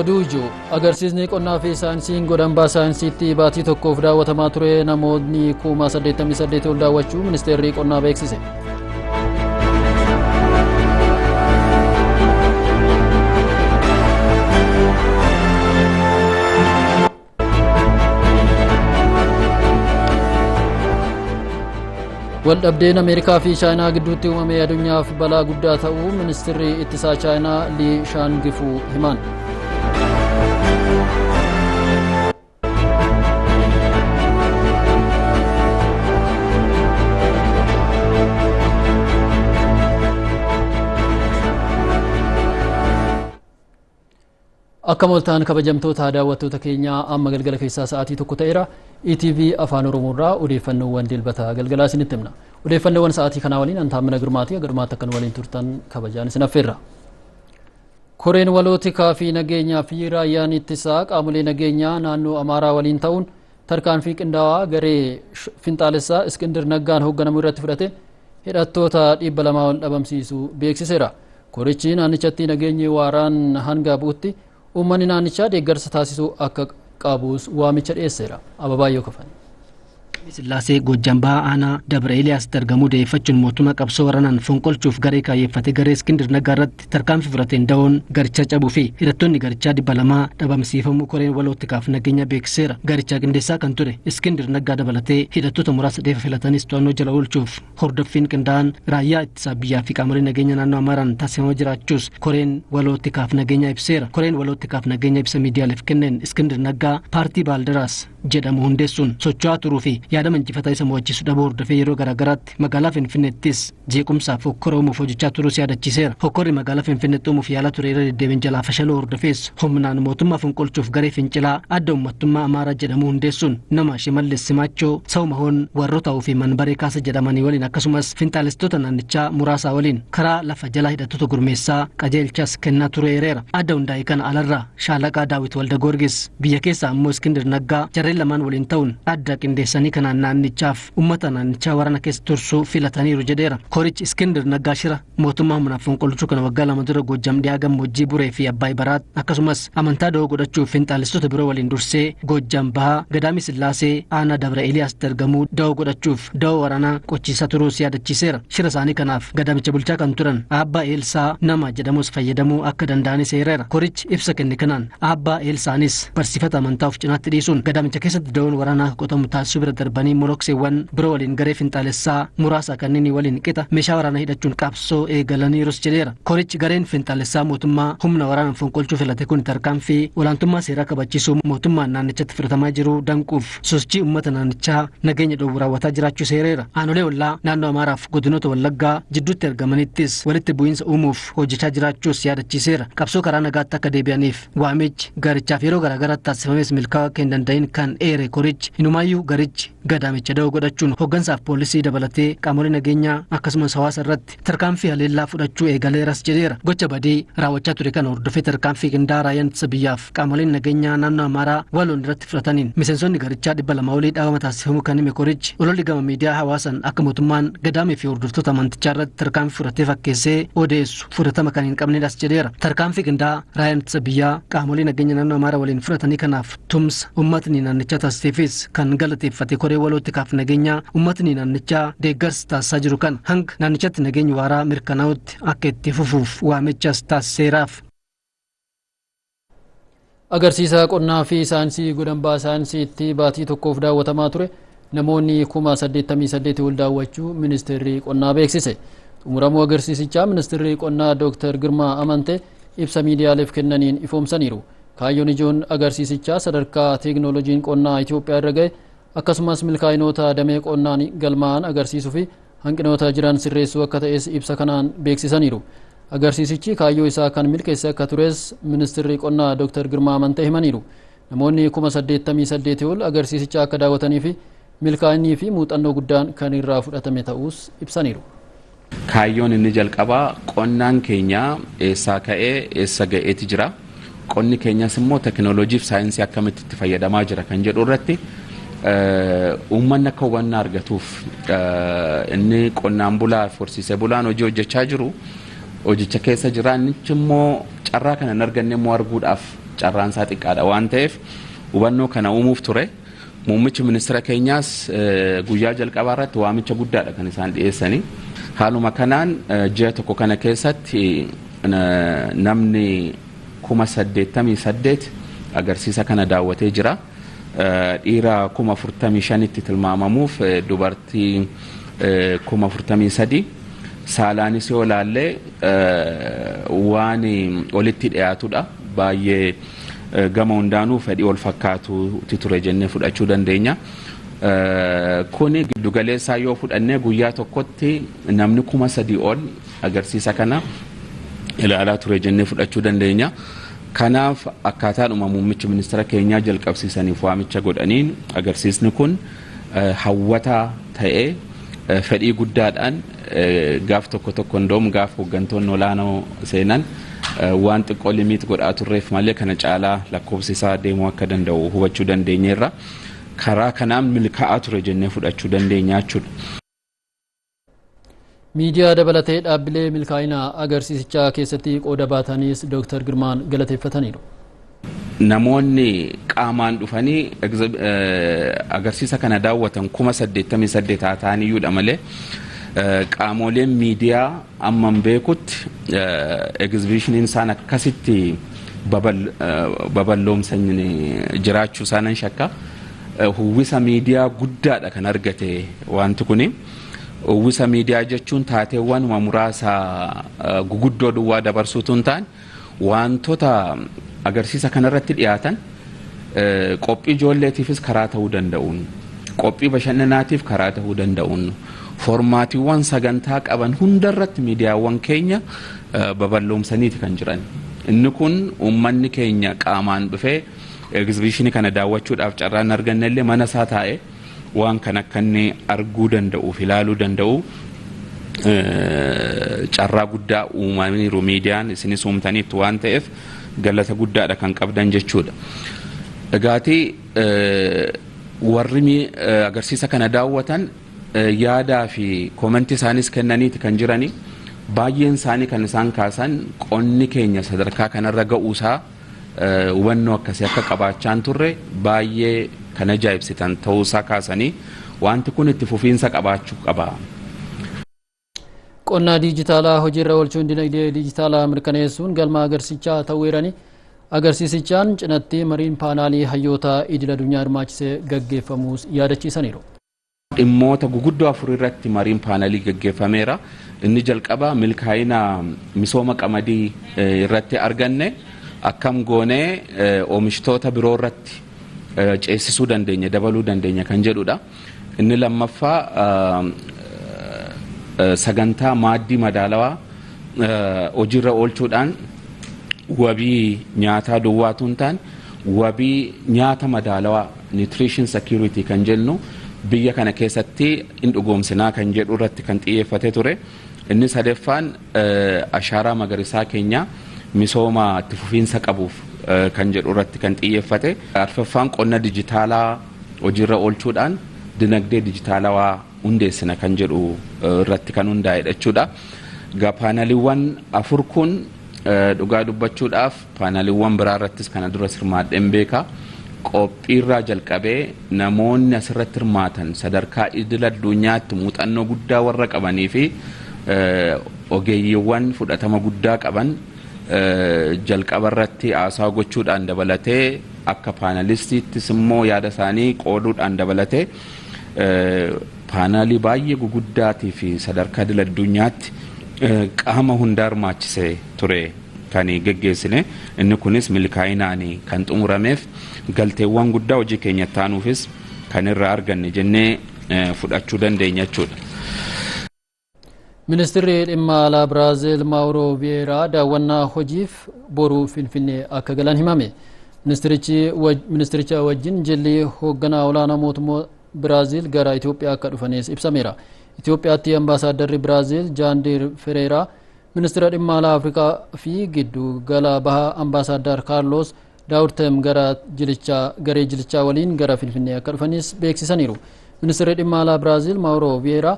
Oduu ijoo agarsiisni qonnaa fi saayinsiin godambaa saayinsiitti baatii tokkoof daawwatamaa ture namoonni 88,000 ol daawwachuu ministeerri qonnaa beeksise. Waldhabdeen Ameerikaa fi Chaayinaa gidduutti uumame addunyaaf balaa guddaa ta'uu ministeerri ittisaa Chaayinaa Lii Shaangifuu himan. Akka mooltaan kabajamtoota daawwattoota keenyaa, amma galgala keessaa sa'aatii 1 ta'eera. ETV Afaan Oromoo irraa odeeffannoowwan Dilbata galgalaa isinitti himna. Odeeffannoowwan sa'aatii kanaa waliin Antaammina Girmaatii haga dhumaatti akkan waliin turtan kabajaan isin affeerra. Koreen waloo tikaa fi nageenyaa fi raayyaan ittisaa qaamolee nageenyaa naannoo Amaaraa waliin ta'uun tarkaanfii qindaawaa garee finxaalessaa Iskindir Naggaan hoogganamu irratti fudhate hidhattoota 200 ol dhabamsiisuu beeksiseera. Korichi naannichatti nageenyi waaraan hanga bu'utti uummanni naannichaa deeggarsa taasisuu akka qabus waamicha dhiyeesseera. Ababaayyoo Kafan. Sillaasee Goojjam Bahaa aanaa Dabra Eeliyaasitti argamuu deeffachuun mootummaa qabsoo waraanaan fonqolchuuf garee kaayyeeffate garee Iskindir Naggaa irratti tarkaanfii fudhateen da'oon garichaa cabuu fi hidhattoonni garichaa 200 dhabamsiifamuu koreen waloottikaaf nageenya beeksiseera. Garichaa qindeessaa kan ture Iskindir Naggaa dabalatee hidhattoota muraasa dheefa filatanis to'annoo jala oolchuuf hordoffiin qindaa'aan raayyaa ittisaa biyyaa fi qaamolee nageenya naannoo Amaaraan taasifamaa jiraachuus koreen waloottikaaf nageenya ibseera. Koreen waloottikaaf nageenya ibsa miidiyaaleef kenneen Iskindir Naggaa paartii Baaldaraas jedhamu hundeessuun socho'aa turuu fi yaada injifataa isa mo'achiisu dhabuu hordofee yeroo garaagaraatti magaalaa Finfinneettis jeequmsaaf hokkora uumuuf hojjechaa turuus yaadachiiseera. Hokkorri magaalaa Finfinneetti uumuuf yaalaa ture irra deddeebiin jalaa fashaluu hordofees humnaan mootummaa fonqolchuuf garee fincilaa adda uummattummaa Amaaraa jedhamu hundeessuun nama Shimallis Simaachoo, Sawmahoon, Warrotaa'uu fi Manbaree Kaasa jedhamanii waliin akkasumas finxaalistoota naannichaa muraasaa waliin karaa lafa jalaa hidhattoota gurmeessaa qajeelchas kennaa tureera. Adda hundaa'e kana alarraa Shaalaqaa Daawit Walda Goorgis, biyya keessaa ammoo Iskindir Naggaa jarreen lamaan waliin ta'uun adda qindeessanii kanaan naannichaaf uummata naannichaa waraana keessa tursuu filataniiru jedheera. Korichi Iskindir Naggaa shira mootummaa humnaaf fonqolchuu kana waggaa 2 dura Goojjam dhiyaa gammoojjii Buree fi Abbaay Baraat akkasumas amantaa da'oo godhachuuf finxaalistoota biroo waliin dursee Goojjam Bahaa Gadaamii Sillaasee aanaa Dabra Eeliyaasitti argamuu da'oo godhachuuf da'oo waraanaa qochiisaa turuus yaadachiiseera. Shira isaanii kanaaf gadaamicha bulchaa kan turan Abbaa Eelsaa nama jedhamus fayyadamuu akka danda'anis eereera. Korichi ibsa kenne kanaan Abbaa Eelsaanis barsiifata amantaa of cinaatti dhiisuun gadaamicha keessatti da'oon waraanaa akka qotamu taasisuu bira darbanii molokseewwan biroo waliin garee finxaalessaa muraasa kanneen waliin qixa meeshaa waraanaa hidhachuun qabsoo eegalaniirus jedheera. Korichi gareen finxaalessaa mootummaa humna waraanaan fonqolchuu filate kun tarkaanfii olaantummaa seeraa kabachiisuu mootummaan naannichatti fudhatamaa jiru danquuf sochii uummata naannichaa nageenya dhowwu raawwataa jiraachuu seereera. Aanolee ollaa naannoo Amaaraaf godinoota Wallaggaa jidduutti argamanittis walitti bu'iinsa uumuuf hojjechaa jiraachuus yaadachiiseera. Qabsoo karaa nagaatti akka deebi'aniif waamichi garichaaf yeroo garaagaraatti taasifames milkaa'uu akka hin danda'in kan eere korichi, inumaayyuu garichi gadaamicha da'oo godhachuun hooggansaaf poolisii dabalatee qaamolee nageenyaa akkasumas hawaasa irratti tarkaanfii haleellaa fudhachuu eegaleeras jedheera. Gocha badii raawwachaa ture kana hordofee tarkaanfii qindaa'aa raayyaan ittisa biyyaaf qaamoleen nageenyaa naannoo Amaaraa waloon irratti fudhataniin miseensonni garichaa 200 olii dhaabama taasifamuu kan hime korichi, ololli gama miidiyaa hawaasaan akka mootummaan gadaamii fi hordoftoota amantichaa irratti tarkaanfii fudhatee fakkeessee odeessu fudhatama kan hin qabnedhas jedheera. Tarkaanfii qindaa'aa raayyaan ittisa biyyaa qaamolee nageenya naannoo Amaaraa waliin fudhatanii kanaaf tumsa uummatni naannichaa taasiseefis kan galateeffate koree walootti kaaf nageenyaa, uummatni naannichaa deeggarsa taasisaa jiru kana hanga naannichatti nageenyi waaraa mirkanaa'utti akka itti fufuuf waamichas taasiseeraaf. Agarsiisa qonnaa fi saayinsii godambaa saayinsiitti baatii tokkoof daawwatamaa ture namoonni 88,000 ol daawwachuu ministeerri qonnaa beeksise. Xumuramuu agarsiisichaa ministeerri qonnaa Dr. Girmaa Amante ibsa miidiyaaleef kennaniin ifoomsaniiru. Kaayyoon ijoon agarsiisichaa sadarkaa teeknooloojiin qonnaa Itoophiyaa irra gahe akkasumas milkaa'inoota damee qonnaan galmaa'an agarsiisuu fi hanqinoota jiran sirreessuu akka ta'es ibsa kanaan beeksisaniiru. Agarsiisichi kaayyoo isaa kan milkeesse akka tures ministeerri qonnaa Dr. Girmaa Amantee himaniiru. Namoonni 88,000 ol agarsiisicha akka daawwatanii fi milkaa'inii fi muuxannoo guddaan kan irraa fudhatame ta'us ibsaniiru. Kaayyoon inni jalqabaa qonnaan keenya eessaa ka'ee eessa ga'eeti jira. Qonni keenyas immoo teknooloojii fi saayinsii akkamitti itti fayyadamaa jira kan jedhu irratti uummanni akka hubannaa argatuuf, inni qonnaan bulaa fi horsiisee bulaan hojii hojjechaa jiru hojicha keessa jira, innichi immoo carraa kana hin arganne immoo arguudhaaf carraan isaa xiqqaadha waan ta'eef hubannoo kana uumuuf ture. Muummichi ministeera keenyaas guyyaa jalqabaa irratti waamicha guddaadha kan isaan dhiyeessanii. Haaluma kanaan ji'a tokko kana keessatti namni 88,000 agarsiisa kana daawwatee jira. Dhiira 45,000tti tilmaamamuuf dubartii 43,000. Saalaanis yoo ilaalle waan walitti dhiyaatudha. Baay'ee gama hundaanuu fedhii wal fakkaatuuti ture jennee fudhachuu dandeenya. Kuni giddugaleessaa yoo fudhannee guyyaa tokkotti namni 3,000 ol agarsiisa kana ilaalaa ture jennee fudhachuu dandeenya. Kanaaf akkaataadhuma muummichi ministeera keenyaa jalqabsiisaniif waamicha godhaniin agarsiisni kun hawwataa ta'ee fedhii guddaadhaan gaaf tokko tokko indoom gaaf hooggantoonni olaanoo seenan waan xiqqoo limit godhaa turreef malee kana caalaa lakkoofsi isaa deemuu akka danda'u hubachuu dandeenyeerra. Karaa kanaan milkaa'aa ture jennee fudhachuu dandeenya jechuudha. Miidiyaa dabalatee dhaabbilee milkaa'ina agarsiisichaa keessatti qooda baatanis Dooktar Girmaan galateeffataniiru. Namoonni qaamaan dhufanii agarsiisa kana daawwatan 88,000 haa ta'aniyyuudha malee qaamoleen miidiyaa amman beekutti egzibishiniin isaan akkasitti babal'oomsan jiraachuu isaanan shakka. Uwwisa miidiyaa guddaadha kan argate wanti kuni. Uwwisa miidiyaa jechuun taateewwan muraasa guguddoo duwwaa dabarsuutu hin taane, wantoota agarsiisa kanarratti dhiyaatan qophii ijoolleetiifis karaa ta'uu danda'uun, qophii bashannanaatiif karaa ta'uu danda'uun, formaatiiwwan sagantaa qaban hundarratti miidiyaawwan keenya babal'oomsaniiti kan jiran. Inni kun uummanni keenya qaamaan dhufee egzibishinii kana daawwachuudhaaf carraan arganne illee mana isaa taa'ee waan kan akka inni arguu danda'uuf ilaaluu danda'u carraa guddaa uumaniiru. Miidiyaan isinis uumtaniittu waan ta'eef galata guddaadha kan qabdan jechuudha. Egaatii warri agarsiisa kana daawwatan yaadaa fi koomentii isaanis kennaniiti kan jirani. Baay'een isaanii kan isaan kaasan qonni keenya sadarkaa kanarra ga'uusaa hubannoo akkasii akka qabaachaa turre baay'ee kan ajaa'ibsitan ta'uusaa kaasanii, wanti kun itti fufiinsa qabaachuu qaba. Qonna diijitaalaa hojiirra oolchuun dinagdee diijitaalaa mirkaneessuun galma agarsiisichaa ta'uu eeranii, agarsiisichaan cinatti mariin paanaalii hayyoota idil addunyaa hirmaachisee gaggeeffamuus yaadachiisaniiru. Dhimmoota guguddoo afur irratti mariin paanaalii gaggeeffameera. Inni jalqaba milkaa'ina misooma qamadii irratti arganne akkam goonee oomishtoota biroo irratti ceesisuu dandeenya, dabaluu dandeenya kan jedhudha. Inni lammaffaa sagantaa maaddii madaalawaa hojiirra oolchuudhaan wabii nyaataa duwwaatu hin taane, wabii nyaata madaalawaa, nutrition security kan jennu, biyya kana keessatti hin dhugoomsinaa kan jedhu irratti kan xiyyeeffate ture. Inni sadaffaan ashaaraa magariisaa keenya misooma itti fufiinsa qabuuf kan jedhu irratti kan xiyyeeffate. Arfaffaan qonna dijitaalaa hojiirra oolchuudhaan dinagdee dijitaalawaa hundeessina kan jedhu irratti kan hundaa'edha jechuudha. Egaa paanaliiwwan afur kun, dhugaa dubbachuudhaaf, paanaliiwwan biraa irrattis kana dura hirmaadheen beeka. Qophiirraa jalqabee namoonni asirratti hirmaatan sadarkaa idil addunyaatti muuxannoo guddaa warra qabanii fi ogeeyyiiwwan fudhatama guddaa qaban jalqaba irratti haasaa gochuudhaan dabalatee, akka paanalistiittis immoo yaada isaanii qooduudhaan dabalatee, paanaalii baay'ee guguddaatii fi sadarkaa idil addunyaatti qaama hundaa hirmaachise ture kan geggeessine. Inni kunis milkaa'inaan kan xumurameef galteewwan guddaa hojii keenya taanuufis kan irraa arganne jennee fudhachuu dandeenya jechuudha. Ministeerri dhimma alaa Biraazil Maawuroo Viyeeraa daawwannaa hojiif boru Finfinnee akka galan himame. Ministericha wajjin jilli hoogganaa olaanaa mootummaa Biraazil gara Itoophiyaa akka dhufanis ibsameera. Itoophiyaatti ambaasaadarri Biraazil Jaandir Fereeraa, ministeera dhimma alaa Afrikaa fi giddu gala bahaa ambaasaaddar Kaarlos Daawurtem gara jilichaa garee jilichaa waliin gara Finfinnee akka dhufanis beeksisaniiru. Ministeerri dhimma alaa Biraazil Maawuroo Viyeeraa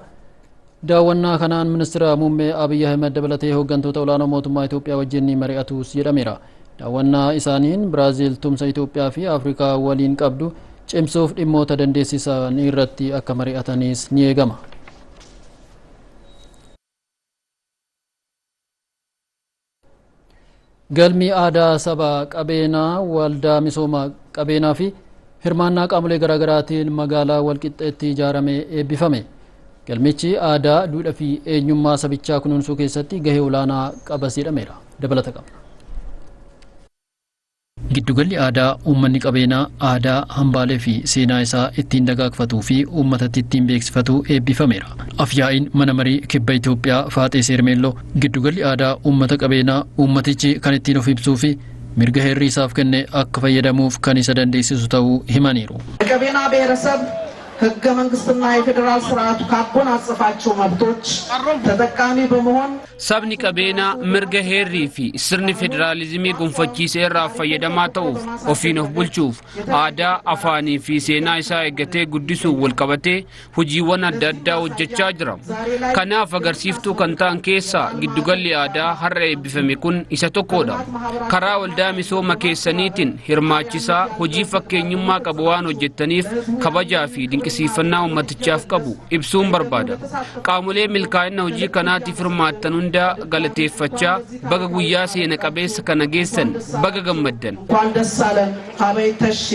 daawwannaa kanaan ministeera muummee Abiy Ahmed dabalatee hooggantoota olaanoo mootummaa Itoophiyaa wajjin ni mari'atus jedhameera. Daawwannaa isaaniin Biraaziil tumsa Itoophiyaa fi Afrikaa waliin qabdu cimsuuf dhimmoota dandeessisan irratti akka mari'atanis ni eegama. Galmi aadaa saba qabeenaa waldaa misooma qabeenaa fi hirmaannaa qaamolee garaagaraatiin magaalaa Walqixxeetti ijaaramee eebbifame. Galmichi aadaa, duudhaa fi eenyummaa sabichaa kunuunsuu keessatti gahee olaanaa qabas jedhameera. Dabalata qabna. Giddugalli aadaa uummanni qabeenaa aadaa, hambaalee fi seenaa isaa ittiin dagaagfatuu fi uummatatti ittiin beeksifatu eebbifameera. Afyaa'iin mana marii kibba Itoophiyaa Faaxee Seermeelloo giddugalli aadaa uummata qabeenaa uummatichi kan ittiin of ibsuu fi mirga heerri isaaf kenne akka fayyadamuuf kan isa dandeessisu ta'uu himaniiru. የቀቤና ብሔረሰብ ህገ መንግስትና የፌዴራል ስርዓቱ ካጎናጸፋቸው መብቶች ተጠቃሚ በመሆን Sabni qabeenaa mirga heerrii fi sirni federaalizimii gonfachiise irraa fayyadamaa ta'uuf, ofiin of bulchuuf, aadaa, afaanii fi seenaa isaa eeggatee guddisuuf walqabatee hojiiwwan adda addaa hojjechaa jira. Kanaaf agarsiiftuu kan ta'an keessaa giddugalli aadaa har'a eebbifame kun isa tokkodha. Karaa waldaa misooma keessaniitiin hirmaachisaa hojii fakkeenyummaa qabu waan hojjettaniif kabajaa fi dinqisiifannaa ummatichaaf qabu ibsuun barbaada. Qaamolee milkaa'ina hojii kanaatiif hirmaattan hunda galateeffachaa, baga guyyaa seena qabeessa kana geessan, baga gammaddan. እንኳን ደስ አለን ሀበይ ተሼ።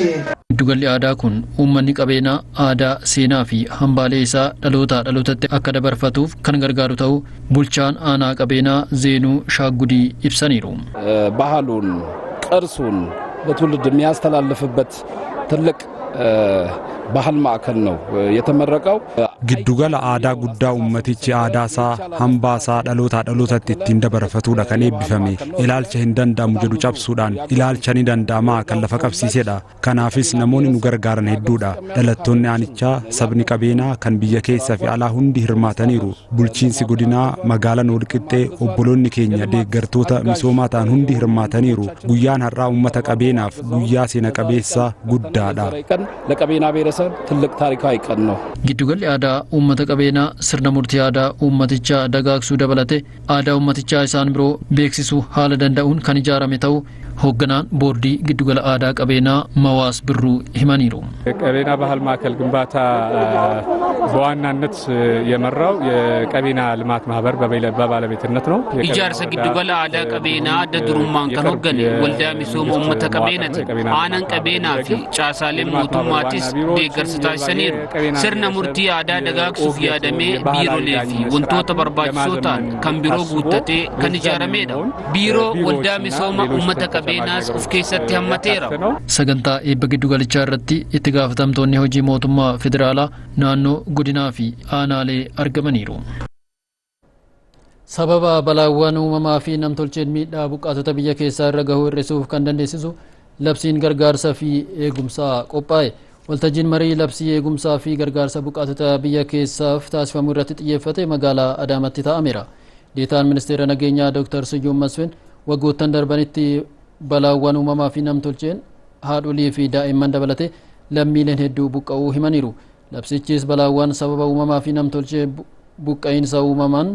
Giddugalli aadaa kun uummanni qabeenaa aadaa, seenaa fi hambaalee isaa dhalootaa dhalootatti akka dabarfatuuf kan gargaaru ta'uu bulchaan aanaa qabeenaa Zeenuu Shaaggudii ibsaniiru. ባህሉን ቅርሱን ለትውልድ የሚያስተላልፍበት ትልቅ ባህል ማዕከል ነው የተመረቀው። Giddugala aadaa guddaa ummatichi aadaa isaa, hambaa isaa dhalootaa dhalootatti ittiin dabarfatudha kan eebbifame. Ilaalcha hin danda'amu jedhu cabsuudhaan ilaalcha ni danda'amaa kan lafa qabsiisedha. Kanaafis namoonni nu gargaaran hedduudha. Dhalattoonni aanichaa, sabni qabeenaa kan biyya keessaa fi alaa hundi hirmaataniiru. Bulchiinsi godinaa magaalaan Walqixxee, obboloonni keenya deeggartoota misoomaa ta'an hundi hirmaataniiru. Guyyaan har'aa ummata qabeenaaf guyyaa seena qabeessa guddaadha. ቀን ለቀቤና ብሔረሰብ ትልቅ ታሪካዊ ቀን ነው። Giddugalli aadaa uummata qabeenaa sirna murtii aadaa uummatichaa dagaagsuu dabalatee aadaa uummatichaa isaan biroo beeksisuu haala danda'uun kan ijaarame ta'uu hoogganaan boordii giddugala aadaa qabeenaa Mawaas Birruu himaniiru. የቀቤና ባህል ማዕከል ግንባታ በዋናነት የመራው የቀቤና ልማት ማህበር በባለቤትነት ነው። Ijaarsa giddugala aadaa qabeenaa adda durummaan kan hooggane waldaa misooma uummata qabeenati. Aanaan qabeenaa fi caasaaleen mootummaatis deeggarsa taasisaniiru. Sirna murtii aadaa dagaagsuuf yaadamee biirolee fi wantoota barbaachisoo ta'an kan biroo guuttatee kan ijaaramedha. Biiroo waldaa misooma uummata qabeenaas of keessatti hammateera. Sagantaa eebba giddugalichaa irratti itti gaafatamtoonni hojii mootummaa federaalaa, naannoo, godinaa fi aanaalee argamaniiru. Sababa balaawwan uumamaa fi namtolcheen miidhaa buqqaatota biyya keessaa irra gahuu hir'isuuf kan dandeessisu labsiin gargaarsa fi eegumsaa qophaa'e. Waltajjiin marii labsii eegumsaa fi gargaarsa buqqaatota biyya keessaaf taasifamu irratti xiyyeeffate magaalaa Adaamaatti taa'ameera. Deetaan ministeera nageenyaa Dr. Siyyuun Masfin waggoottan darbanitti balaawwan uumamaa fi namtolcheen haadholii fi daa'imman dabalatee lammiileen hedduu buqqa'uu himaniiru. Labsichis balaawwan sababa uumamaa fi namtolchee buqqa'iinsa uumamaan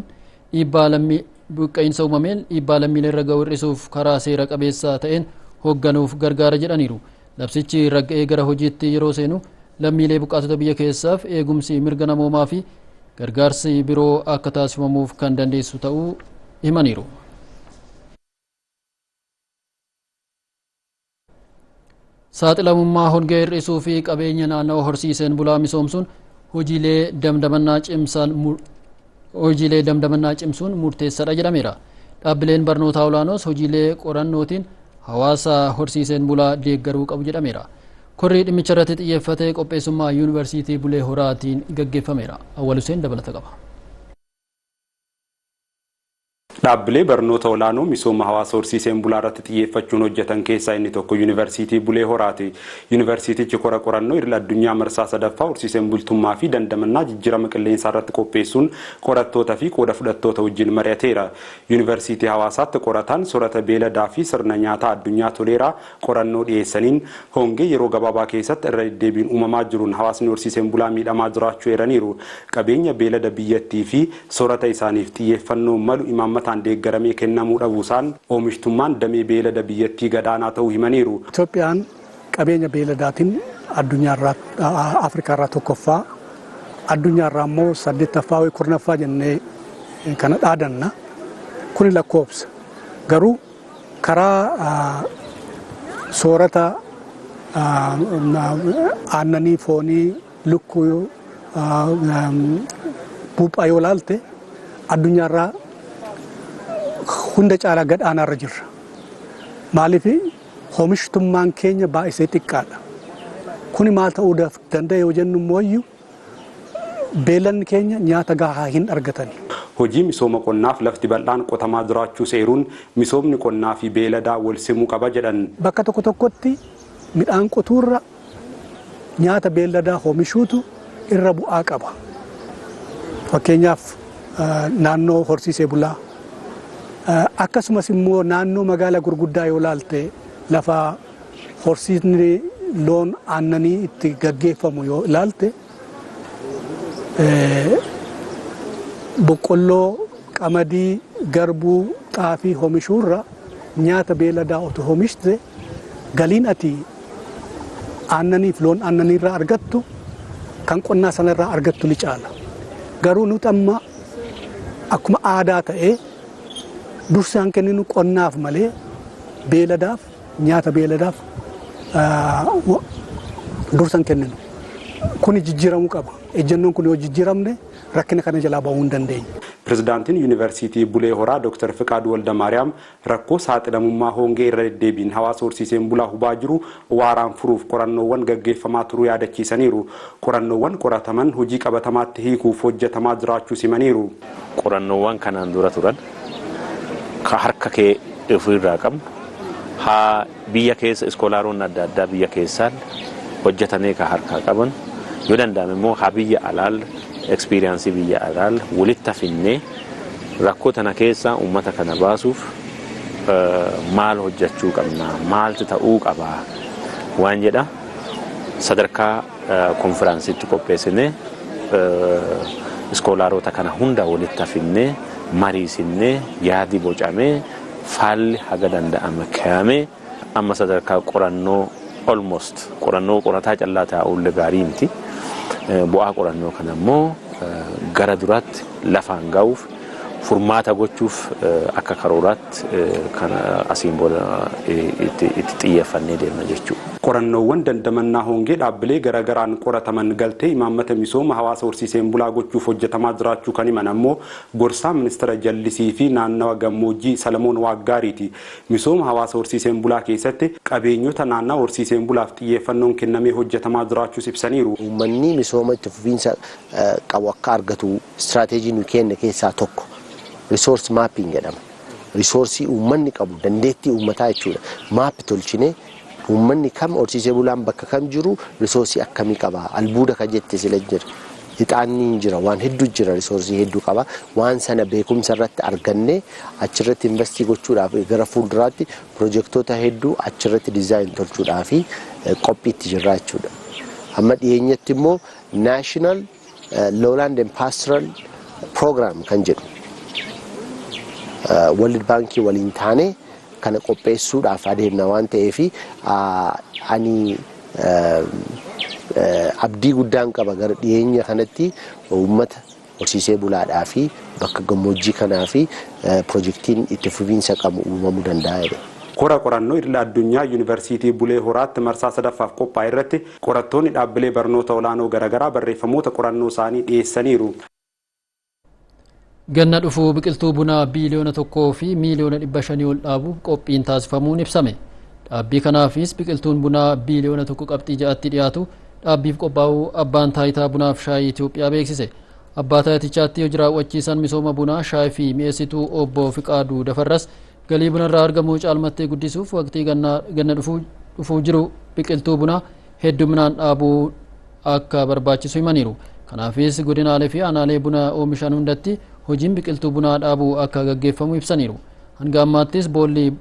dhiibbaa lammii buqqa'iinsa uumameen dhiibbaa lammiilee irra ga'u hir'isuuf karaa seera qabeessa ta'een hoogganuuf gargaara jedhaniiru. Labsichi ragga'ee gara hojiitti yeroo seenu lammiilee buqqaatota biyya keessaaf eegumsi mirga namoomaa fi gargaarsi biroo akka taasifamuuf kan dandeessu ta'uu himaniiru. Saaxilamummaa hongee hir'isuu fi qabeenya naannoo horsiiseen bulaa misoomsuun hojiilee damdamannaa cimsuun murteessaadha jedhameera. Dhaabbileen barnootaa olaanoos hojiilee qorannootiin hawaasa horsiiseen bulaa deeggaruu qabu jedhameera. Korrii dhimmicha irratti xiyyeeffatee qopheessummaa Yuunivarsiitii Bulee Horaatiin gaggeeffameera. Awwal Huseen dabalata qaba. Dhaabbilee barnoota olaanoo misooma hawaasa horsiiseen bulaa irratti xiyyeeffachuun hojjetan keessaa inni tokko Yuunivarsiitii Bulee Horaati. Yuunivarsiitichi kora qorannoo idil addunyaa marsaa sadaffaa horsiiseen bultummaa fi dandamannaa jijjiirama qilleensaa irratti qopheessuun qorattoota fi qooda fudhattoota wajjin mari'ateera. Yuunivarsiitii Hawaasaatti qorataan soorata beeladaa fi sirna nyaataa Addunyaa Toleeraa qorannoo dhiyeessaniin hongee yeroo gabaabaa keessatti irra deddeebiin uumamaa jiruun hawaasni horsiiseen bulaa miidhamaa jiraachuu eeraniiru. Qabeenya beelada biyyattii fi soorata isaaniif xiyyeeffannoo malu imaammataan imaammataan deeggaramee kennamuu dhabuusaan oomishtummaan damee beelada biyyattii gadaanaa ta'uu himaniiru. Itoophiyaan qabeenya beeladaatiin addunyaarraa Afrikaarraa tokkoffaa, addunyaarraa immoo saddeettaffaa yookiin 10ffaa jennee kana dhaadanna. Kuni lakkoofsa. Garuu karaa soorata aannanii, foonii, lukkuu, buuphaa yoo laalte, addunyaarraa hunda caalaa gad aanaarra jirra. Maaliif? Oomishtummaan keenya baay'isee xiqqaadha. Kuni maal ta'uu danda'a yoo jennu immoo, beeladni keenya nyaata gahaa hin argatani. Hojii misooma qonnaaf lafti bal'aan qotamaa jiraachuu seeruun, misoomni qonnaa fi beeladaa wal simuu qaba jedhan. Bakka tokko tokkotti midhaan qotuurra nyaata beeladaa oomishuutu irra bu'aa qaba. Fakkeenyaaf, naannoo horsiisee bulaa, akkasumas immoo naannoo magaalaa gurguddaa yoo laalte, lafa horsiisni loon aannanii itti gaggeeffamu yoo ilaalte, boqqolloo, qamadii, garbuu, xaafii oomishuurra nyaata beeladaa otoo oomishte, galiin ati aannaniif loon aannaniirraa argattu kan qonnaa sanarraa argattu ni caala. Garuu nuti amma akkuma aadaa ta'ee dursaan kenninu qonnaaf malee beeladaaf, nyaata beeladaaf dursan kenninu. Kuni jijjiiramuu qaba. Ejjennoon kun yoo jijjiiramne, rakkina kana jalaa bahuu hin dandeenye. Pirezidaantiin Yuunivarsiitii Bulee Horaa Dr. Fiqaaduu Waldamaariyaam rakkoo saaxilamummaa hongee irra deddeebiin hawaasa horsiiseen bulaa hubaa jiru waaraan furuuf qorannoowwan gaggeeffamaa turuu yaadachiisaniiru. Qorannoowwan qorataman hojii qabatamaatti hiikuuf hojjetamaa jiraachuu himaniiru. Qorannoowwan kanaan dura turan ka harka kee ofirraa qabnu, haa biyya keessa iskoolaaroonni adda addaa biyya keessaan hojjetanii ka harkaa qaban, yoo danda'ame immoo haa biyya alaal experience biyya alaal walitti finnee, rakkoo tana keessa uummata kana baasuuf maal hojjechuu qabna, maaltu ta'uu qaba waan jedha sadarkaa konfiraansiitti qopheessinee, iskoolaarota kana hunda walitti finnee mariisinnee, yaadi bocamee, faalli haga danda'ame kaa'amee, amma sadarkaa qorannoo almost qorannoo qorataa callaa taa'ullee gaarii miti. Bu'aa qorannoo kana immoo gara duraatti lafaan ga'uuf, furmaata gochuuf akka karooraatti kana asiin booda itti xiyyeeffannee deemna jechuudha. Qorannoowwan dandamannaa hongee dhaabbilee garaagaraan qorataman galtee imaammata misooma hawaasa horsiiseen bulaa gochuuf hojjetamaa jiraachuu kan himan ammoo gorsaa ministeera jallisii fi naannawa gammoojjii Salamoon Waaggaariiti. Misooma hawaasa horsiiseen bulaa keessatti qabeenyota naannawa horsiiseen bulaaf xiyyeeffannoon kennamee hojjetamaa jiraachuus ibsaniiru. Uummanni misooma itti fufiinsa qabu akka argatu istiraateejii nu kenne keessaa tokko resource mapping jedhama. Risoorsii uummanni qabu, dandeettii uummataa jechuudha. Map tolchinee, uummanni kam, horsiisee bulaan bakka kam jiru, risoorsii akkamii qaba, albuuda ka jette sila jira. Ixaanni hin jira, waan hedduu jira, risoorsii hedduu qaba. Waan sana beekumsa irratti argannee achirratti invest gochuudhaaf, gara fuulduraatti pirojektoota hedduu achirratti design tolchuudhaaf qophiitti jirra jechuudha. Amma dhiyeenyatti immoo National Lowland and Pastoral Program kan jedhu World Baankii waliin taane kana qopheessuudhaaf adeemna waan ta'eef, ani abdii guddaan qaba, gara dhiyeenya kanatti uummata horsiisee bulaadhaa fi bakka gammoojjii kanaa fi pirojektiin itti fufiinsa qabu uumamuu danda'a jedhe. Kora qorannoo idila addunyaa Yuunivarsiitii Bulee Horaatti marsaa sadaffaaf qophaa'e irratti qorattoonni dhaabbilee barnoota olaanoo garaagaraa barreeffamoota qorannoo isaanii dhiyeessaniiru. Ganna dhufuu biqiltuu bunaa 1.5 biliyoona ol dhaabuuf qophiin taasifamuun ibsame. Dhaabbii kanaafis biqiltuun bunaa 1.6 biliyoonatti dhiyaatu dhaabbiif qophaa'uu abbaan taayitaa bunaaf shaayii Itoophiyaa beeksise. Abbaa taayitichaatti hojii raawwachiisan misooma bunaa, shaayii fi mi'eessituu obbo Fiqaaduu Dafarras, galii bunarraa argamu caalmattee guddisuuf waqtii ganna dhufuu jiru biqiltuu bunaa hedduminaan dhaabuu akka barbaachisu himaniiru. Kanaafis godinaalee fi aanaalee buna oomishan hundatti hojiin biqiltuu bunaa dhaabuu akka gaggeeffamu ibsaniiru. Hanga ammaattis boolli 1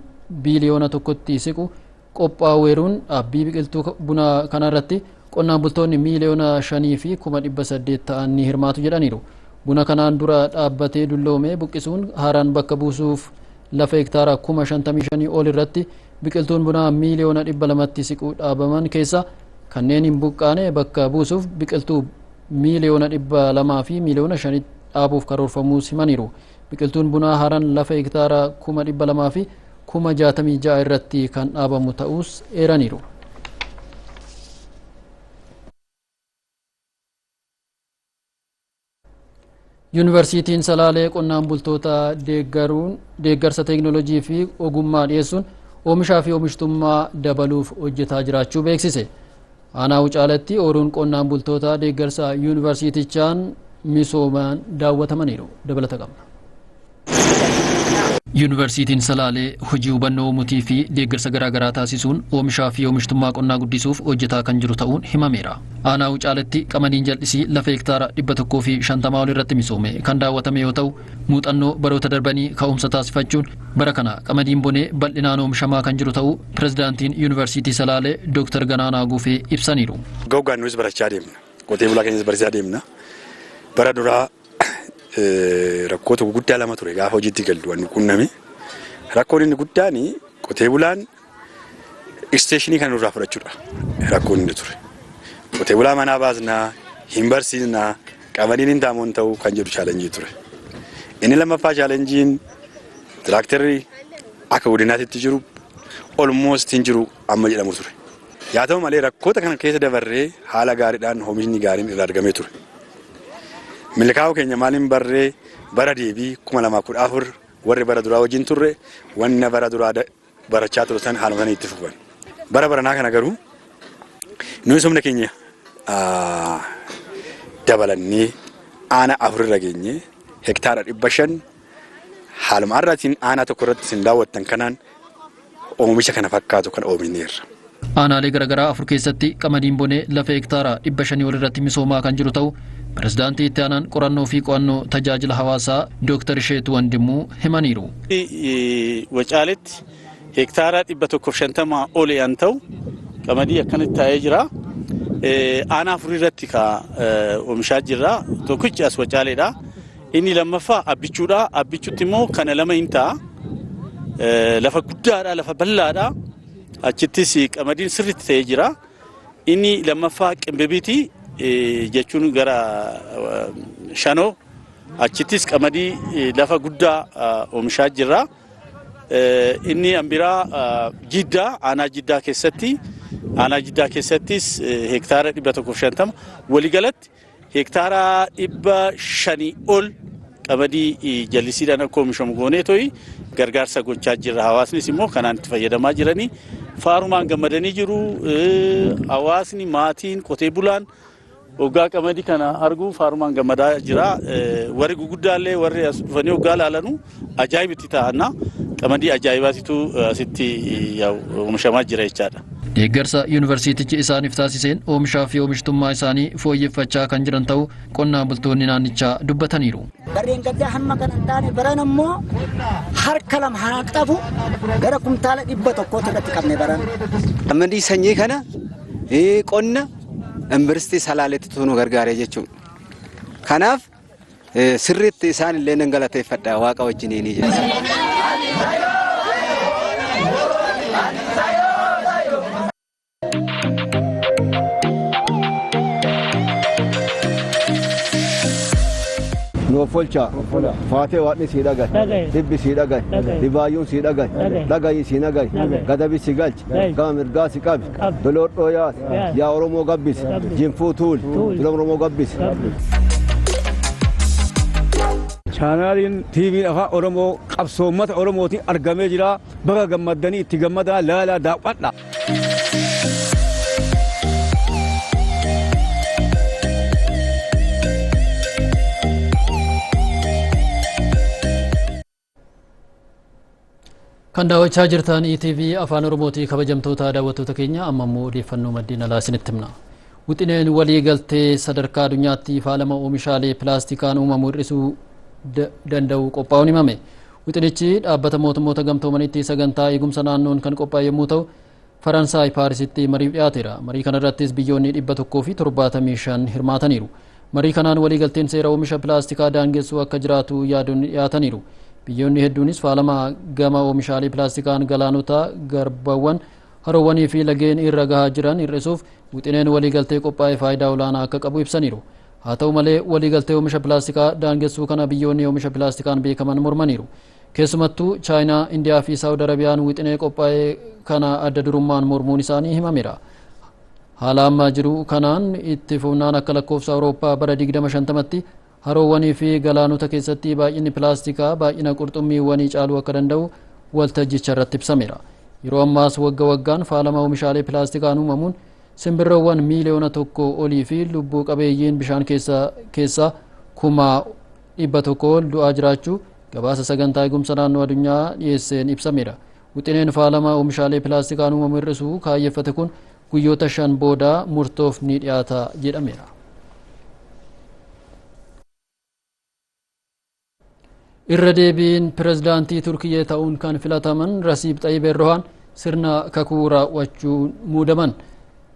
biliyoonatti siqu qophaa'uun, dhaabbii biqiltuu bunaa kanarratti qonnaan bultoonni 5,800,000 ta'an ni hirmaatu jedhaniiru. Buna kanaan dura dhaabbatee dulloome buqqisuun haaraan bakka buusuuf lafa hektaara 55,000 ol irratti biqiltuun bunaa miiliyoona 200tti siquu dhaabaman keessa kanneen hin buqqaane bakka buusuuf biqiltuu miiliyoona 200 fi miiliyoona 5 dhaabuuf karoorfamuus himaniiru. Biqiltuun bunaa haaraan lafa hektaara 266,000 irratti kan dhaabamu ta'uus eeraniiru. Yuunivarsiitiin Salaalee qonnaan bultoota deeggaruun deeggarsa teeknoolojii fi ogummaa dhiyeessuun oomishaa fi oomishtummaa dabaluuf hojjetaa jiraachuu beeksise. Aanaa Wucaalatti ooyiruun qonnaan bultoota deeggarsa yuunivarsiitichaan misoomaan daawwatamaniiru. Dabalata qabna. Yuunivarsiitiin Salaalee hojii hubannoo uumuutii fi deeggarsa garaagaraa taasisuun oomishaa fi oomishtummaa qonnaa guddisuuf hojjetaa kan jiru ta'uun himameera. Aanaa Wucaaletti qamadiin jal'isii lafa hektaara 150 ol irratti misoome kan daawwatame yoo ta'u, muuxannoo baroota darbanii ka'umsa taasifachuun bara kana qamadiin bonee bal'inaan oomishamaa kan jiru ta'uu pirezidaantiin Yuunivarsiitii Salaalee Dooktar Ganaanaa Guufee ibsaniiru. Goggaan nuus barachaa deemna. Qotee bulaa keenyas barsiisaa deemna. Bara duraa rakkoota guguddaa lama ture gaafa hojiitti gallu waan qunname. Rakkoon inni guddaan qotee bulaan isteeshinii kana nurraa fudhachuudha. Rakkoon inni ture. Qotee bulaa manaa baasnaa, hin barsiisnaa, qamadiin hin taamoon ta'uu kan jedhu challenge ture. Inni lammaffaa challengeiin tiraaktarri akka godinaatitti jiru almost hin jiru amma jedhamu ture. Yaa ta'u malee, rakkoota kana keessa dabarree haala gaariidhaan oomishni gaariin irraa argamee ture. Milkaa'uu keenya maaliin barree? Bara deebii 2014 warri bara duraa wajjin turre wanna bara duraa barachaa ture san haaluma sanii itti fufan. Bara baranaa kana garuu nuyi humna keenya dabalannee aanaa afurirra geenye, hektaara 500 haaluma har'aatiin aanaa tokko irratti isin daawwattan kanaan oomisha kana fakkaatu kan oomishneerra. Aanaalee garaagaraa afur keessatti qamadiin bonee lafa hektaara 500 ol irratti misoomaa kan jiru ta'u pirezidaantii itti aanaan qorannoo fi qo'annoo tajaajila hawaasaa Dooktar Isheetu Wandimuu himaniiru. Wacaaletti hektaara 150 ol yan ta'u qamadii akkanatti taa'ee jira. Aanaa afur irratti ka oomishaa jirra. Tokkichi as Wacaaleedha. Inni lammaffaa Abbichuudha. Abbichuutti immoo kana lama hin ta'a. Lafa guddaadha, lafa bal'aadha. Achittis qamadiin sirriitti ta'ee jira. Inni lammaffaa Qimbibiiti jechuun gara Shanoo, achittis qamadii lafa guddaa oomishaa jirra. Inni biraa Jiddaa, aanaa Jiddaa keessatti, aanaa Jiddaa keessattis hektaara 150, waliigalatti hektaara 500 ol qamadii jallisiidhaan akka oomishamu goonee to'i gargaarsa gochaa jirra. Hawaasnis immoo kanaan itti fayyadamaa jiranii faarumaan gammadanii jiru. Hawaasni, maatiin, qotee bulaan hoggaa qamadii kana argu faarumaan gammadaa jira. Warri guguddaallee warri as dhufanii hoggaa laalanu ajaa'ibitti ta'anna. Qamadii ajaa'ibaatitu asitti oomishamaa jira jechaadha. Deeggarsa yuunivarsiitichi isaaniif taasiseen oomishaa fi oomishtummaa isaanii fooyyeffachaa kan jiran ta'uu qonnaan bultoonni naannichaa dubbataniiru. Barreen gaddaa hamma kana hin taane, baran ammoo harka lama haa qabu, gara kumtaala 100tti irratti qabne baran. Qamadii sanyii kana, qonna yuunivarsiitii Salaaleetti nu gargaare jechuudha. Kanaaf sirriitti isaan illee nan galateeffadha waaqa wajjiniini jechuudha. Nuuf olchaa faatee, waaqni sii dhagaye, dhibbi sii dhagaye, dhibaayyuun sii dhagaye, dhagayi sii nagaye, gadabi si galchi, gama mirgaa si qabi, doloodhoo yaasi, yaa Oromoo gabbisi, jinfuu tuuli, dula Oromoo gabbisi. Chaanaaliin TV'n afaan Oromoo qabsoo uummata Oromootiin argamee jira. Baga gammaddanii, itti gammadaa, laalaa, daawwadha. Kan daawwachaa jirtan ETV Afaan Oromooti. Kabajamtoota daawwattoota keenya, amma immoo odeeffannoo maddeen alaa isinitti himna. Wixineen walii galtee sadarkaa addunyaatti faalama oomishaalee pilaastikaan uumamu hir'isuu danda'u qophaa'uun himame. Wixinichi dhaabbata mootummoota gamtoomanitti sagantaa eegumsa naannoon kan qophaa'e yommuu ta'u, Faransaay Paarisitti mariif dhiyaateera. Marii kanarrattis biyyoonni 175 hirmaataniiru. Marii kanaan waliigalteen seera oomisha pilaastikaa daangessuu akka jiraatu yaadoonni dhiyaataniiru. Biyyoonni hedduunis faalama gama oomishaalee pilaastikaan galaanota, garbawwan, haroowwanii fi lageen irra gahaa jiran hir'isuuf wixineen waliigaltee qophaa'e faayidaa olaanaa akka qabu ibsaniiru. Haa ta'u malee, waliigaltee oomisha pilaastikaa daangessuu kana biyyoonni oomisha pilaastikaan beekaman mormaniiru. Keessumattuu Chaayinaa, Indiyaa fi Saawud Arabiyaan wixinee qophaa'e kana adda durummaan mormuun isaanii himameera. Haala ammaa jiru kanaan itti fufnaan akka lakkoofsa Awurooppaa bara 2050tti haroowwanii fi galaanota keessatti baay'inni pilaastikaa baay'ina qurxummiiwwanii caaluu akka danda'u waltajjicha irratti ibsameera. Yeroo ammaas wagga waggaan faalama oomishaalee pilaastikaan uumamuun simbirroowwan 1 miiliyoona olii fi lubbuu qabeeyyiin bishaan keessaa 100,000 ol du'aa jiraachuu gabaasa sagantaa eegumsa naannoo addunyaa dhiyeesseen ibsameera. Wixineen faalama oomishaalee pilaastikaan uumamu hir'isuu kaayyeffate kun guyyoota 5 booda murtoof ni dhiyaata jedhameera. Irra deebiin pirezidaantii Turkiyyee ta'uun kan filataman Rasiib Xayyib Erdohaan sirna kakuu raawwachuun muudaman.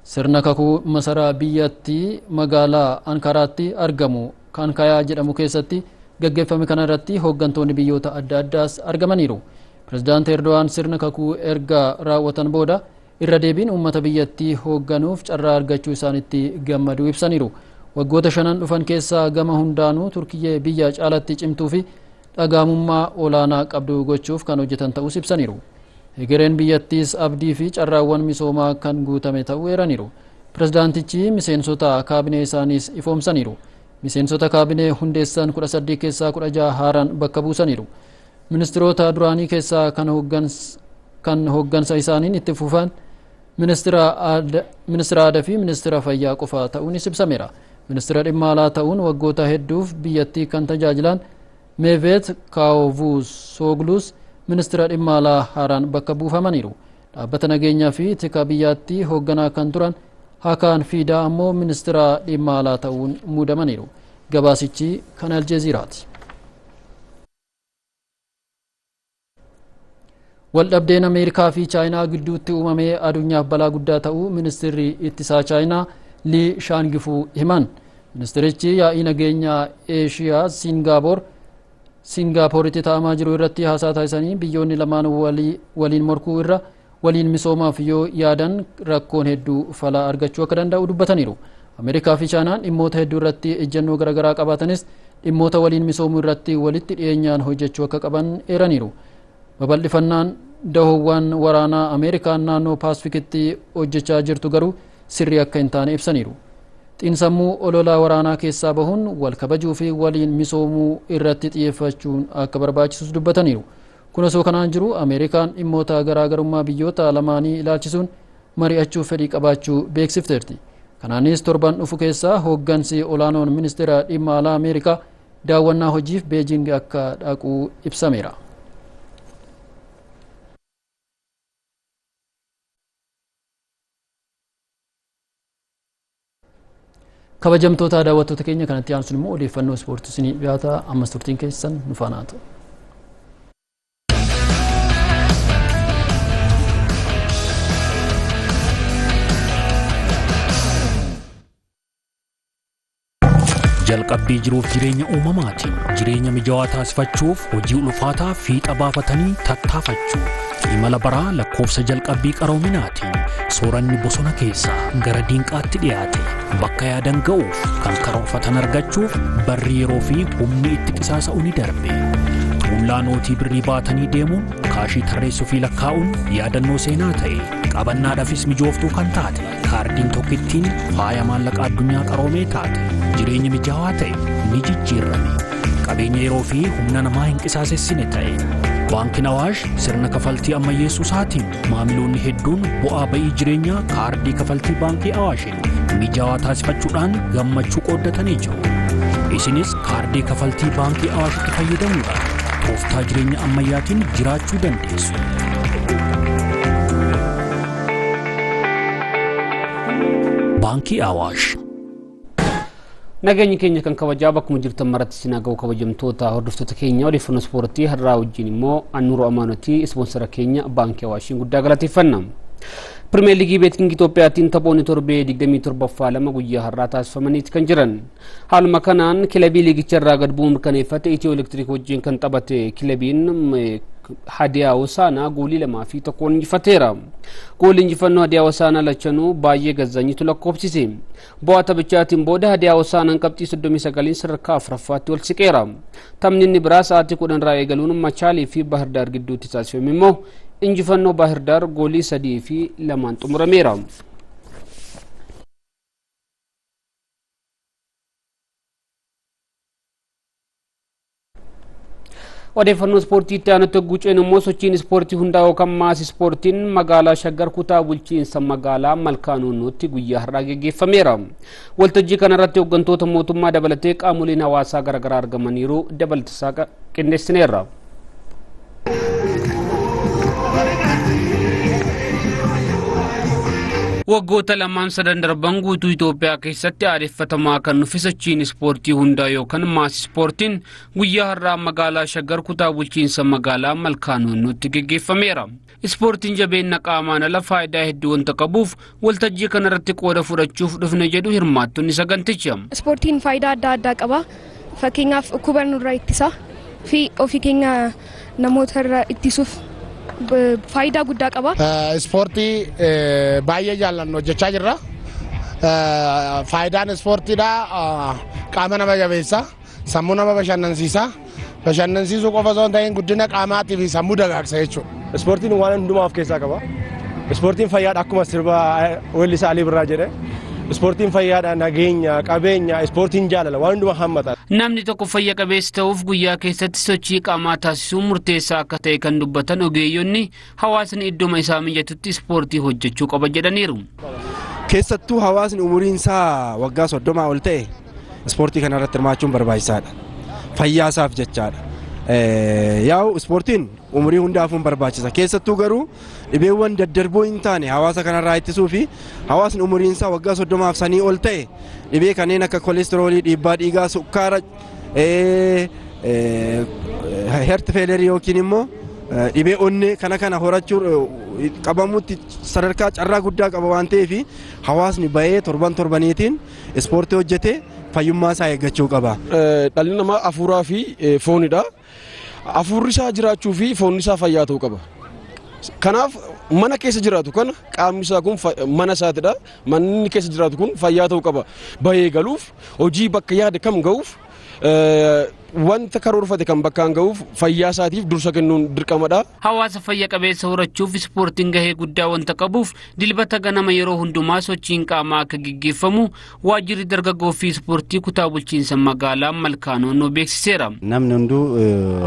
Sirna kakuu masaraa biyyattii magaalaa Ankaraatti argamu Kankayaa jedhamu keessatti gaggeeffame kana irratti hooggantoonni biyyoota adda addaas argamaniiru. Pirezidaanti Erdohaan sirna kakuu erga raawwatan booda irra deebiin uummata biyyattii hoogganuuf carraa argachuu isaanitti gammaduu ibsaniiru. Waggoota shanan dhufan keessaa gama hundaanuu Turkiyyee biyya caalatti cimtuu fi dhagaamummaa olaanaa qabdu gochuuf kan hojjetan ta'us ibsaniiru. Hegereen biyyattiis abdii fi carraawwan misoomaa kan guutame ta'uu eeraniiru. Pirezidaantichi miseensota kaabinee isaaniis ifoomsaniiru. Miseensota kaabinee hundeessan 18 keessaa 16 haaraan bakka buusaniiru. Ministiroota duraanii keessaa kan hooggansa isaaniin itti fufan ministira aadaa fi ministira fayyaa qofa ta'uunis ibsameera. Ministira dhimma alaa ta'uun waggoota hedduuf biyyattii kan tajaajilan Meevet Kaawusoogluus ministira dhimma alaa haaraan bakka buufamaniiru. Dhaabbata nageenyaa fi tika biyyaatti hoogganaa kan turan Hakaan Fiidaa ammoo ministira dhimma alaa ta'uun muudamaniiru. Gabaasichi kan Aljeziiraati. Waldhabdeen Ameerikaa fi Chaayinaa gidduutti uumamee addunyaaf balaa guddaa ta'uu ministirri ittisaa Chaayinaa Lii Shaangifuu himan. Ministirichi yaa'ii nageenyaa Eeshiyaa Siingaappooritti taa'amaa jiru irratti haasaa taasisanii, biyyoonni lamaan waliin morkuu irra waliin misoomaaf yoo yaadan rakkoon hedduu falaa argachuu akka danda'u dubbataniiru. Ameerikaa fi Chaayinaan dhimmoota hedduu irratti ejjennoo garaagaraa qabaatanis, dhimmoota waliin misoomuu irratti walitti dhiyeenyaan hojjechuu akka qaban eeraniiru. Babal'ifannaan dahoowwan waraanaa Ameerikaan naannoo Paasifikitti hojjechaa jirtu garuu sirrii akka hin taane ibsaniiru. Xiinsammuu ololaa waraanaa keessaa bahuun wal kabajuu fi waliin misoomuu irratti xiyyeeffachuun akka barbaachisus dubbataniiru. Kun osoo kanaan jiru, Ameerikaan dhimmoota garaagarummaa biyyoota lamaanii ilaalchisuun mari'achuuf fedhii qabaachuu beeksifteerti. Kanaanis torban dhufu keessaa hooggansi olaanoon ministeera dhimma alaa Ameerikaa daawwannaa hojiif Beejing akka dhaqu ibsameera. Kabajamtoota daawwattoota keenya, kanatti aansuun immoo odeeffannoo ispoortii isinii dhiyaata. Ammas turtiin keessan nu faana haa ta'u. Jalqabbii jiruuf jireenya uumamaatiin jireenya mijaawaa taasifachuuf hojii ulfaataa fiixa baafatanii tattaafachuu, imala baraa lakkoofsa jalqabbii qaroominaatiin sooranni bosona keessaa gara diinqaatti dhiyaate, bakka yaadan ga'uuf, kan karoorfatan argachuuf barri yeroo fi humni itti qisaasa'u ni darbe. Tuullaa nootii birrii baatanii deemuun, kaashii tarreessuu fi lakkaa'uun yaadannoo seenaa ta'e, qabannaadhaafis mijooftuu kan taate kaardiin tokkittiin faaya maallaqa addunyaa qaroomee taate, jireenya mijaawaa ta'e ni jijjiirame. Qabeenya yeroo fi humna namaa hin qisaasessine ta'e. Baankiin Awaash sirna kafaltii ammayyeessuu isaatiin maamiloonni hedduun bu'aa ba'ii jireenyaa kaardii kafaltii baankii Awaashiin mijaawaa taasifachuudhaan gammachuu qooddatanii jiru. Isinis kaardii kafaltii baankii Awaashitti fayyadamuudhaan tooftaa jireenya ammayyaatiin jiraachuu dandeessu. Baankii Awaash. Nageenyi keenya kan kabajaa bakkuma jirtan maratti isin haa ga'u, kabajamtoota hordoftoota keenya. Odeeffannoo ispoortii har'aa wajjin immoo Annuuroo Amaanotii. Ispoonsara keenya Baankii Awaashiin guddaa galateeffanna. Pirimeer Liigii Beetkiing Itoophiyaatiin taphoonni torbee 27ffaa lama guyyaa har'aa taasifamaniiti kan jiran. Haaluma kanaan kilabii liigicha irraa gad bu'uu mirkaneeffate Itiyoo Elektiriik wajjin kan taphate kilabiin Hadiyaa Hosaanaa goolii 2 fi 1 injifateera. Goolii injifannoo Hadiyaa Hosaanaa lachanuu baay'ee Gazzanyitu lakkoofsise. Bu'aa taphichaatiin booda Hadiyaa Hosaanaan qabxii 39 sadarkaa afuraffaatti ol siqeera. Taphni inni biraa sa'aatii 10 irraa eegaluun Machaalii fi Bahirdaar gidduutti taasifame immoo injifannoo Bahirdaar goolii 3 fi 2n xumurameera. Odeeffannoo ispoortii itti aanutti hogguu ceenu immoo, sochiin ispoortii hundaa yookaan maas ispoortiin magaalaa Shaggar kutaa bulchiinsa magaalaa Malkaa Noonnootti guyyaa har'aa geggeeffameera. Waltajjii kanarratti hooggantoota mootummaa dabalatee qaamoleen hawaasaa garaagaraa argamaniiru. Dabalatasaa qindeessineerra. Waggoota lamaan sadan darban guutuu Itoophiyaa keessatti aadeffatamaa kan dhufe sochiin ispoortii hundaa yookaan maas ispoortiin guyyaa har'aa magaalaa Shaggar kutaa bulchiinsa magaalaa Malkaa Noonnootti geggeeffameera. Ispoortiin jabeenya qaamaan ala faayidaa hedduu wanta qabuuf waltajjii kanarratti qooda fudhachuuf dhufne jedhu hirmaattonni saganticha. Ispoortiin faayidaa adda addaa qaba. Fakkeenyaaf, dhukkuba nurraa ittisa fi ofii keenya namoota irraa ittisuuf faayidaa guddaa qaba. Ispoortii baay'ee jaallannu hojjechaa jirra. Faayidaan ispoortiidha qaama nama jabeessa, sammuu nama bashannansiisa. Bashannansiisuu qofa osoo hin ta'in guddina qaamaatii fi sammuu dagaagsa jechuudha. Ispoortiin waan hundumaa of keessaa qaba. Ispoortiin fayyaadha, akkuma sirba weellisaa Alii Birraa jedhe. Ispoortiin fayyaadha, nageenya, qabeenya, ispoortiin jaalala, waan hundumaa hammata. Namni tokko fayya qabeessa ta'uuf guyyaa keessatti sochii qaamaa taasisuun murteessaa akka ta'e kan dubbatan ogeeyyonni, hawaasni iddooma isaa mijatutti ispoortii hojjechuu qaba jedhaniiru. Keessattuu hawaasni umuriin isaa waggaa 30 ol ta'e ispoortii kana irratti hirmaachuun barbaachisaadha. Fayyaa isaaf jechaadha. Yaa'u, ispoortiin umurii hundaafuun barbaachisa. Keessattuu garuu dhibeewwan daddarboo hin taane hawaasa kanarraa ittisuu fi hawaasni umuriin isaa waggaa 30f sanii ol ta'e dhibee kanneen akka kolestiroolii, dhiibbaa dhiigaa, sukkaara, heart failure yookiin immoo dhibee onnee kana kana horachuu qabamutti sadarkaa carraa guddaa qaba waan ta'eef, hawaasni bahee torban torbaniitiin ispoortii hojjetee fayyummaa isaa eeggachuu qaba. Dhalli namaa hafuuraa fi foonidha. Hafuurri isaa jiraachuu fi foonni isaa fayyaa ta'uu qaba. Kanaaf mana keessa jiraatu kana qaamni isaa kun mana isaatidha. Manni keessa jiraatu kun fayyaa ta'uu qaba. Bahee galuuf, hojii bakka yaade kam ga'uuf, wanta karoorfate kan bakkaan ga'uuf fayyaa isaatiif dursa kennuun dirqamadha. Hawaasa fayya qabeessa horachuuf ispoortiin gahee guddaa wanta qabuuf Dilbata ganama yeroo hundumaa sochiin qaamaa akka geggeeffamu waajjirri dargaggoo fi ispoortii kutaa bulchiinsa magaalaa Malkaa Noonnoo beeksiseera. Namni hunduu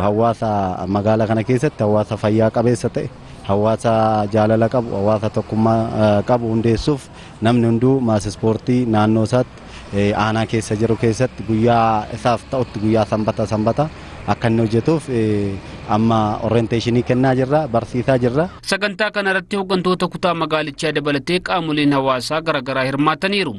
hawaasa magaalaa kana keessatti hawaasa fayyaa qabeessa ta'e, hawaasa jaalala qabu, hawaasa tokkummaa qabu hundeessuuf namni hunduu maas ispoortii naannoo isaatti, aanaa keessa jiru keessatti, guyyaa isaaf ta'utti, guyyaa Sanbata Sanbata akka inni hojjetuuf amma orientation kennaa jirra, barsiisaa jirra. Sagantaa kana irratti hooggantoota kutaa magaalichaa dabalatee qaamoleen hawaasaa garaagaraa hirmaataniiru.